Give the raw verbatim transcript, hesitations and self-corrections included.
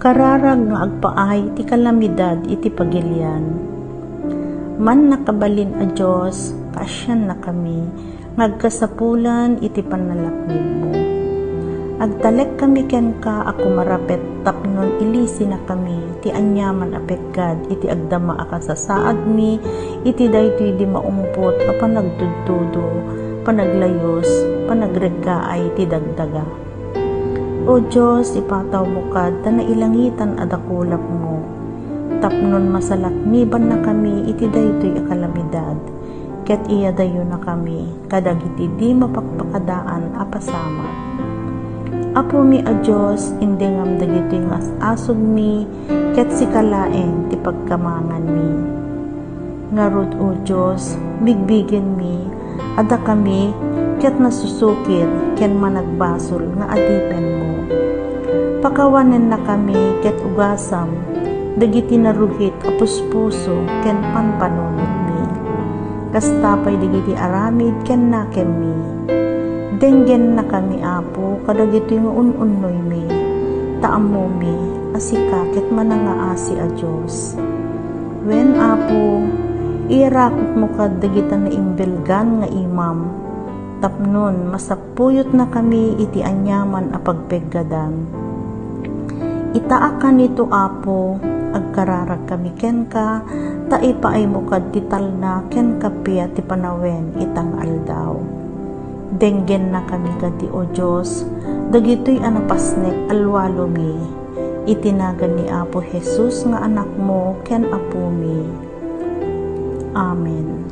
Kararag nga agpaay ti kalamidad iti pagilian. Mannakabalin a Dios, kaasiannakami nga agkasapulan iti pannalaknibmo. Agtalekkami kenka a kumarapet tapnon ilisinakami ti aniaman a peggad iti agdama a kasasaadmi iti daytoy di maumpot a panagtudtudo, panaglayus, panagreggaay ti dagdaga. O Dios, ipatawmo kad ta nailangitan a dakulapmo, tapnon masalaknibannakami iti daytoy a kalamidad, ket iyadayonakami kadagiti di mapakpakadaan a pasamak. Apomi a Dios, indengam dagitoy nga as-asugmi, ket sika laeng ti pagkamanganmi. Ngarud, O Dios, bigbigenmi a dakami ket nasusukir ken managbasol nga adipenmo. Pakawanennakami ket ugasam dagiti narugit a puspuso ken panpanunotmi. Kasta pay dagiti aramid ken nakemmi. Denggennakami, Apo, kadagitoy nga un-unnoymi, ta ammomi a sika ket manangaasi a Dios. Wen, Apo, iyarakutmo kad dagita naimbelgan nga imam, tapnon masappuyotnakami iti aniaman a pagpeggadan. Ita a kanito, Apo, agkararagkami kenka, ta ipaaymo kad ti talna ken kappia ti panawen ita nga aldaw. Denggennakami kadi, O Dios, dagitoy a napasnek a lualomi, iti nagan ni Apo Jesus nga Anakmo ken Apomi. Amen.